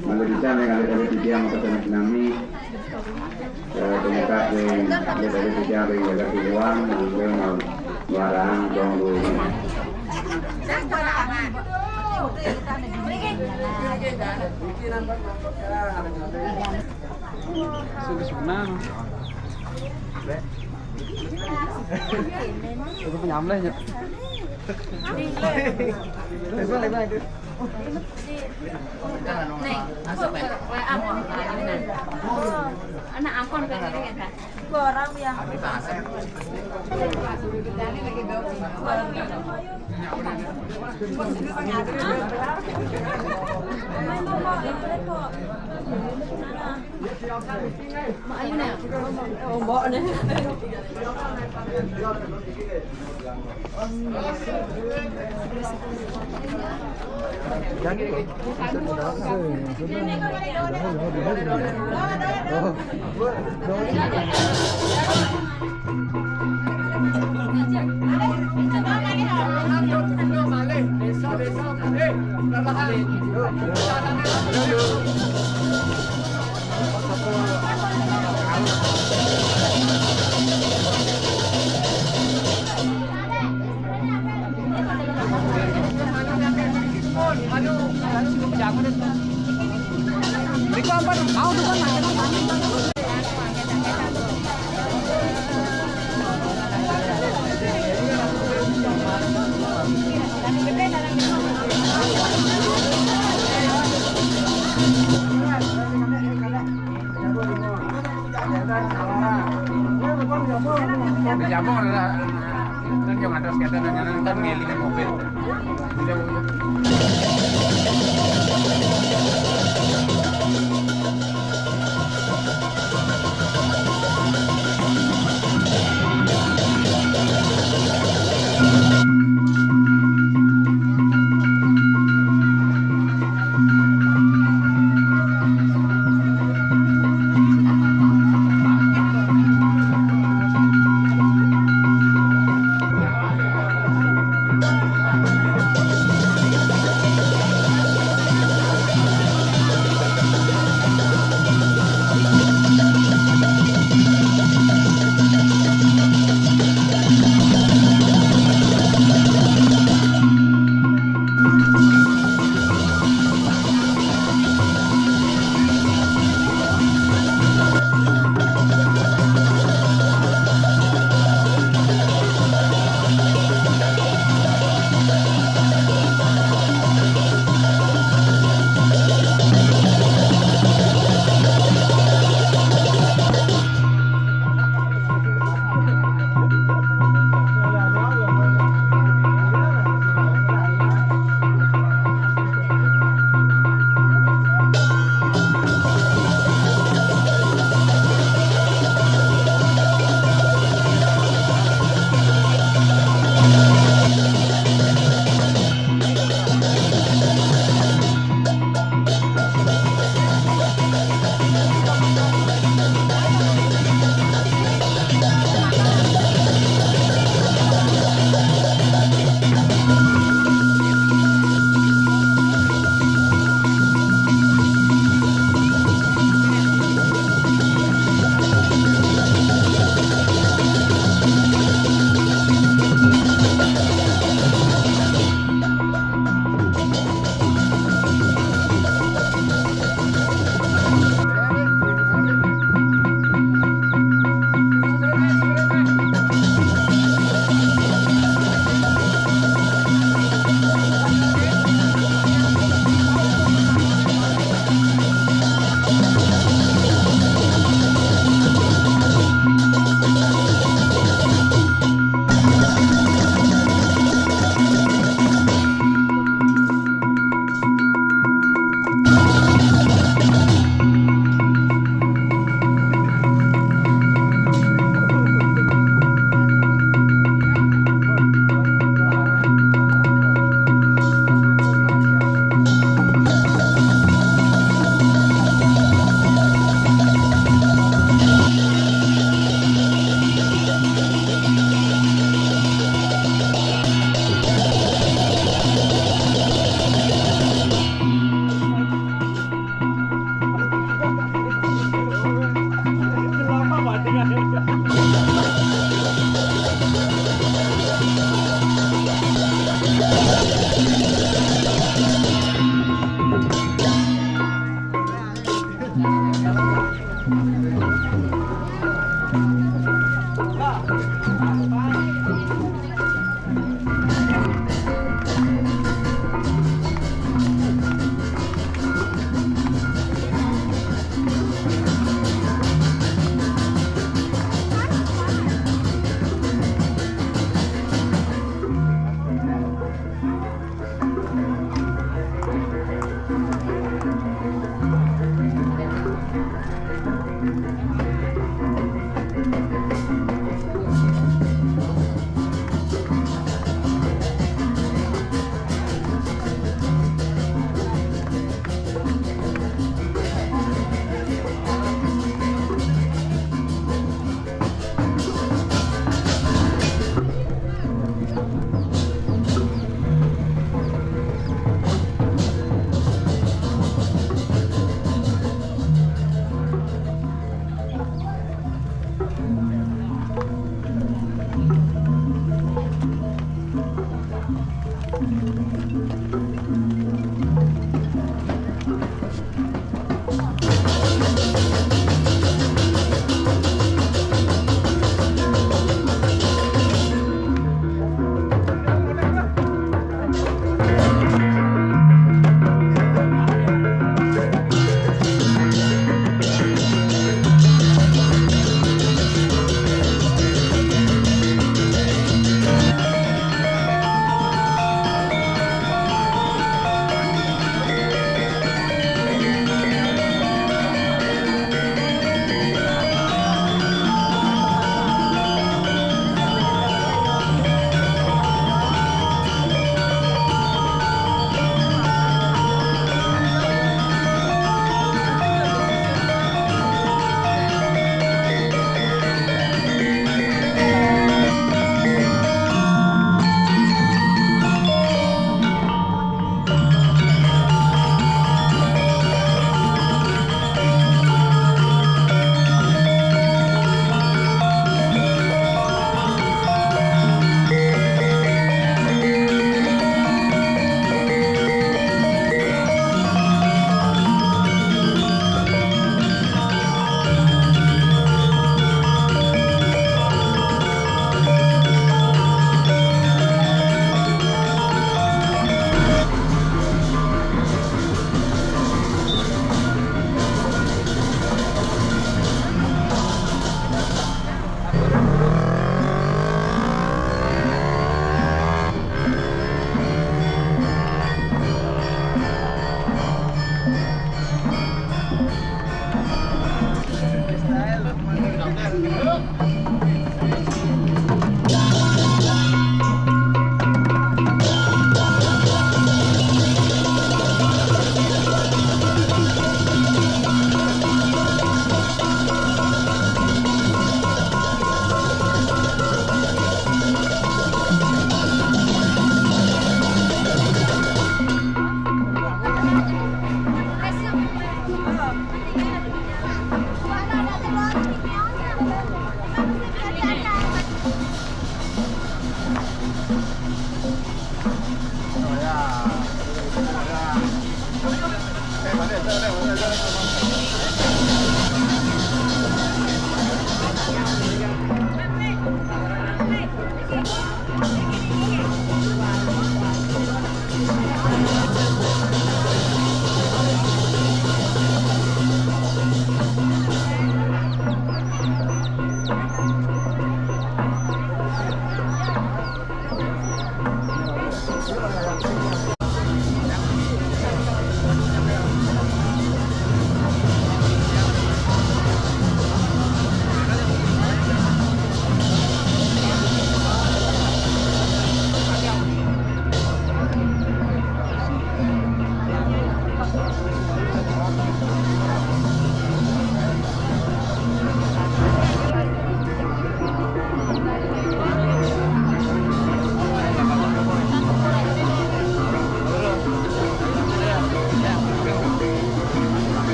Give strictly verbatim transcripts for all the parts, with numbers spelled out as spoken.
Kalau bisa nih, kalau dari video mau ketemu nami, eh, pemuka nih, kalau dari video yang jaga tujuan, mungkin mau barang, dong, dulu. Sudah sebenarnya. Itu penyamleh ya. Lebar, lebar itu. Nih, aku ke W A mau. Anak angkon kan ini kan. Dua orang ya. Mak Ayu nih. Oh, mbok nih. Dijabung ada, kan yang ada sekadar nanya kan ngeling mobil.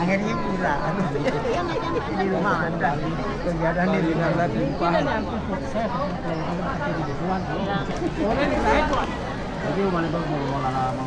Akhirnya pula, aduh, di rumah ada kegiatan di luar lagi. Jadi mana, Bang, mau, mau lama?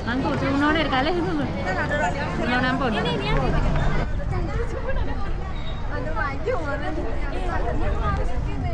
Angku, si uno nih, kalih itu. Uno nampun. Ini, ini yang ini. Aduh, maju, mana? Iya, harus gini.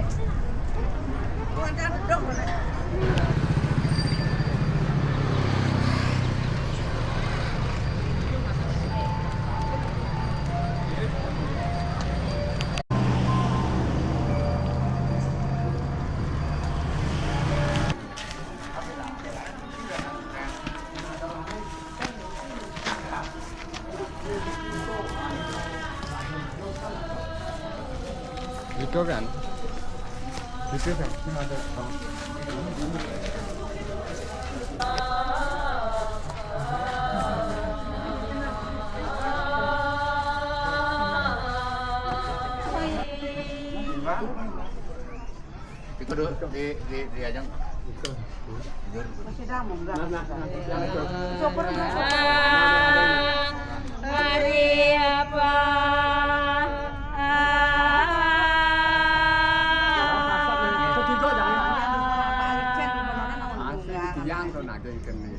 Itu kan? Itu kan? Ini ada. Itu dulu di, di, di ajang. Masih ada, enggak? Nah, nah, nah, nah. Syukur, syukur. Hari apa? Ketiga, jangan. Asik, tiang tuh, nah, kayak gini.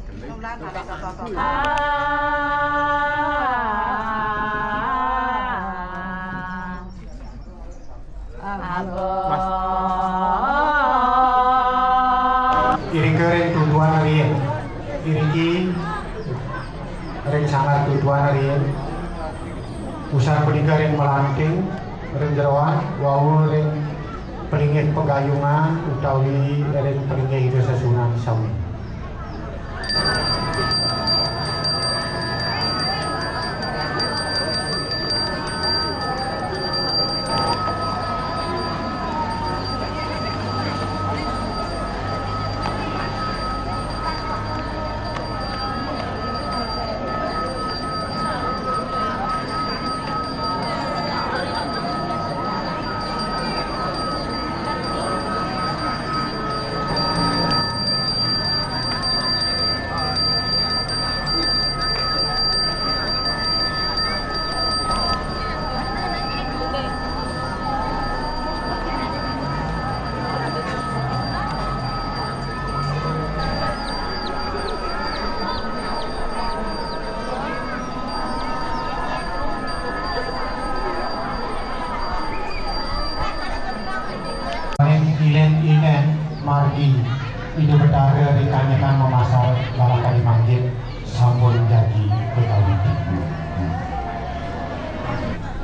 Mas. Iring ring tuduhan riin. Iriki ring sanggar tuduhan riin. Usan punika ring malanting, ring jeroan, wau ring palinggih pagayungan utawi ring palinggih Ida Sesuhunan sami. Ida Betara ri kanyekan memasar dalam kadi mangkin sampun jagi betawi tipu.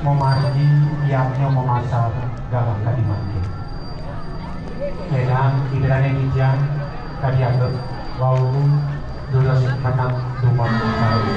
Memargi yadnya memasar dalam kadi mangkin. Ledang Ida Dane titiang kadi anggep wau durus menang dumun sari.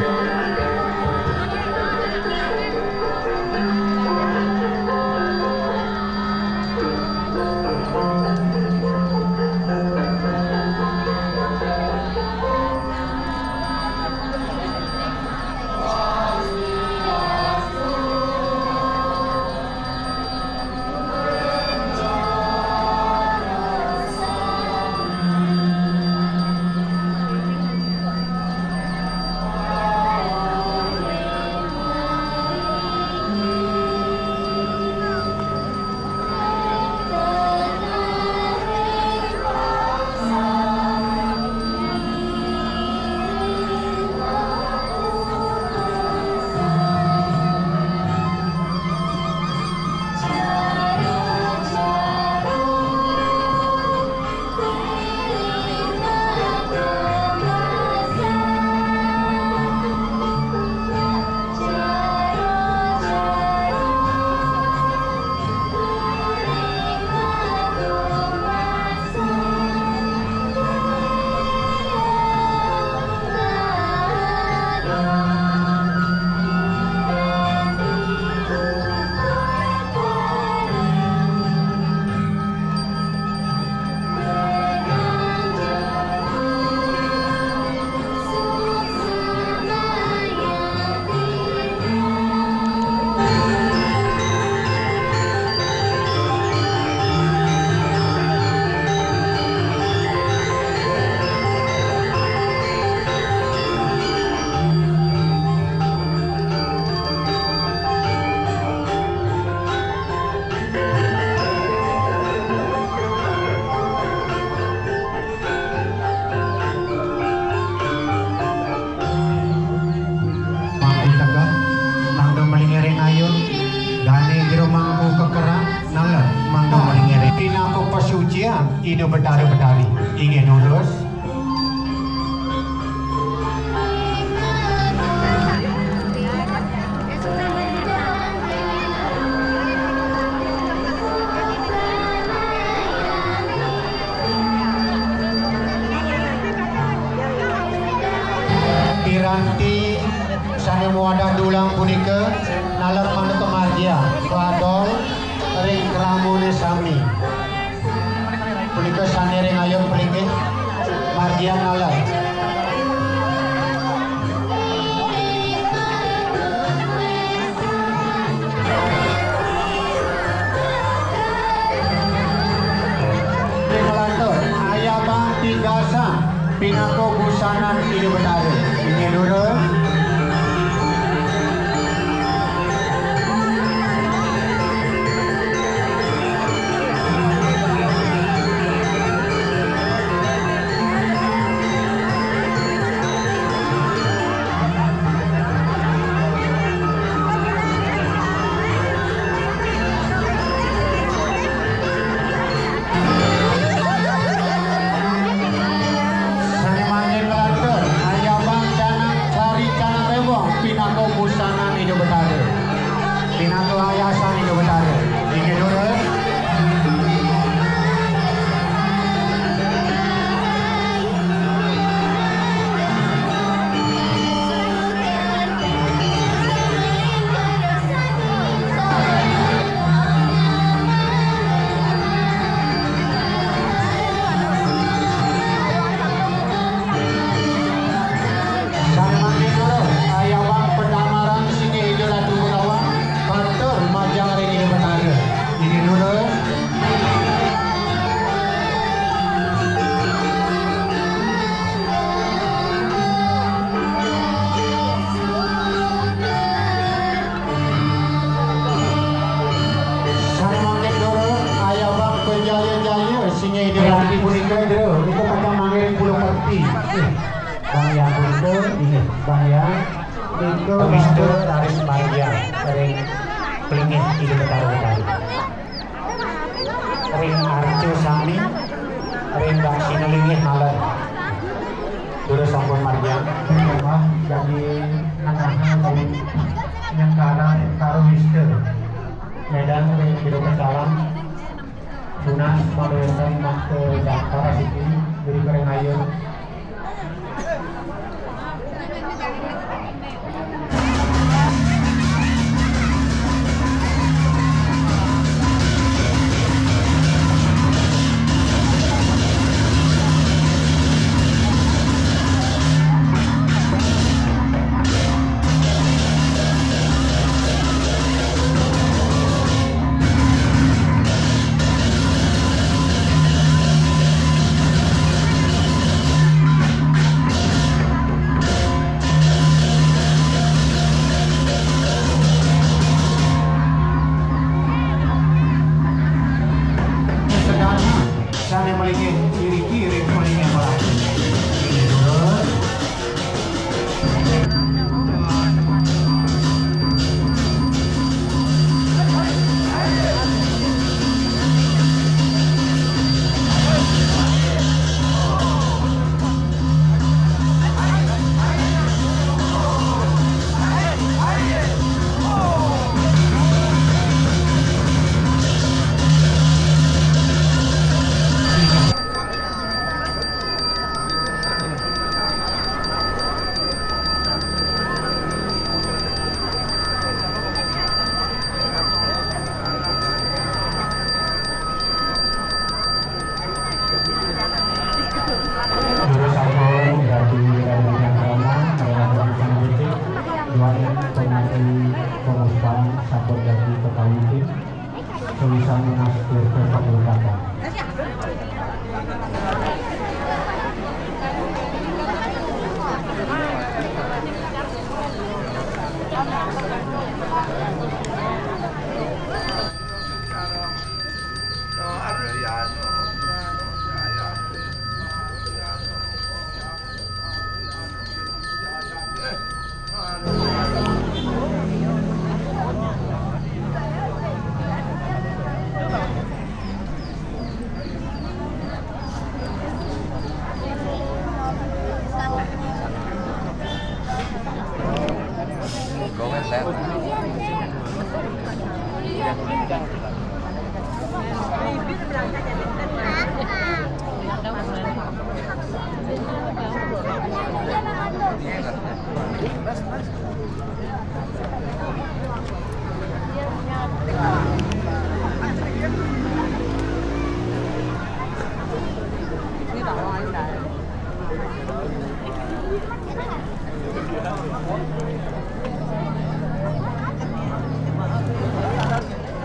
Mangku tegeh, mangda malingiring ayun, dane jero mangku kekeran, naler mangda malingiring. Pinaka pasucian Ida Betara Betari, inggih durus. Piranti sane mawadah dulang punika naler manut kamargiang kadol ring kramane sami. Punika sane ring ayun plinggih margiang naler. Ring lantur, ayabang tigasan pinaka busanan Ida Betara. Inggih durus. Sane mangkin nglantur, ayabang canang sari canang rembang pinaka busanan Ida Betara. Pinaka ayasan Ida Betara. Inggih durus. Sane mangkin durus, ayabang padamaran singgih Ida Ratu Begawan, katur majeng ring Ida Betara. Inggih durus. Sane mangkin durus, ayabang pajaya-jaya singgih Ida Ratu punika, Jero. Nika pacang manggihin pulo pekti. Nggih. Bang Yang punika, inggih, Bang Yang. Nika pamista raris margiang ring plinggih Ida Betara Betari. Ring arca sami, ring daksina linggih. Pamaréntah mangké daftar siki, jadi bareng ayeuna. Sedana, sané malinggih iriki, iring malinggih malah. Juru sampun, berarti dari Cakrawala, Rela Bintang Putih, Doain pengganti pengusahaan, sampun jadi ketahuan. Tulisan Mas Tirta Pangulukata.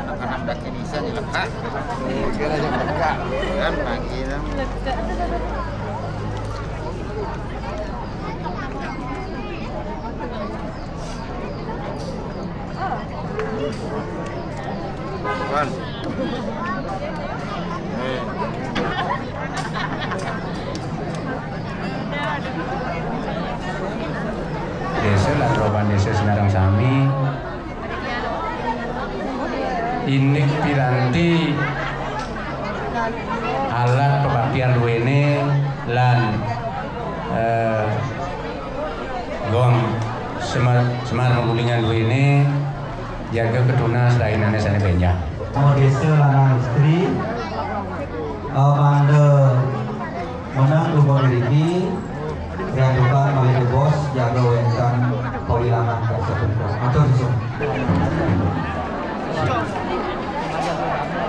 Anak-anak daki bisa dilekat. Kira aja lekat. Kan pagi itu. Kan. Eh. Désa lan roban désa sinareng sami. Indik piranti alat pabaktian duéné lan, eh, gong semar, semar magulingan duéné, jaga ketunas rahinané sané bénjang. Désa lanang istri, eh, mangda menang dumun iriki, Riantukan malih jebos, jaga wénten kawilangan kasepuhan. Matur suwun.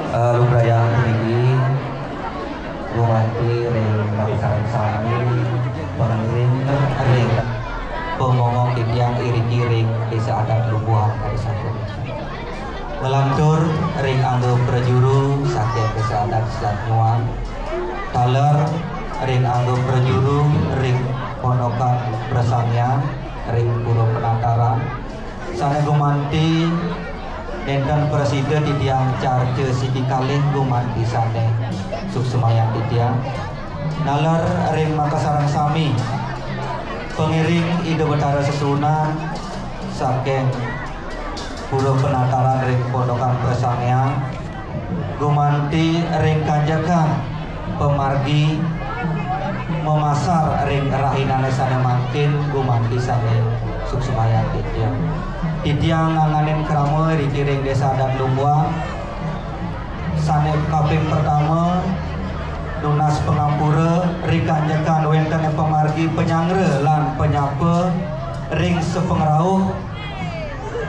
Eh, lugrayang puniki gumanti ring makasami sami pangiring ring pamongong titiang iriki ring Désa Adat Lumbuhan kasapunika. Nglantur ring angga prajuru saking Désa Adat Selat Nyuan, taler ring angga prajuru ring Pondokan Prasamian ring Pura Penataran, sané gumanti nénten prasida titiang carca siki kalih gumanti sané suksemayang titiang. Naler ring makasareng sami, pangiring Ida Betara Sesuunan saking Pura Penataran ring Pondokan Prasamian, gumanti ring kanjekan pamargi mamasar ring rahinané sané mangkin gumanti sané suksemayang titiang. Titiang nganganin krama iriki ring Désa Adat Lumbuhan. Sané kaping pertama, nunas pangampura rikanjekan wénten pamargi panyanggra lan panyapa ring sapangrauh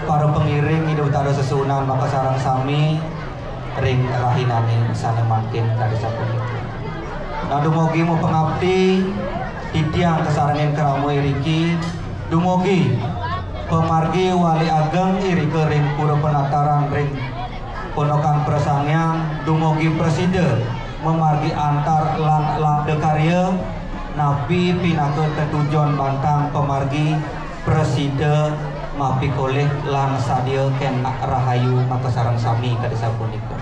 para pangiring Ida Betara sesuunan makasareng sami ring rahinané sané mangkin kadi sapunika. Nah, dumugi mapangapti titiang kasarengin krama iriki, dumugi pamargi wali ageng irika ring Pura Penataran ring Pondokan Prasanghyang, dumugi prasida mamargi antar lan labda karya, napi pinaka tetujon bantang pamargi prasida mapikolih lan sadia kénak rahayu makasareng sami kadi sapunika.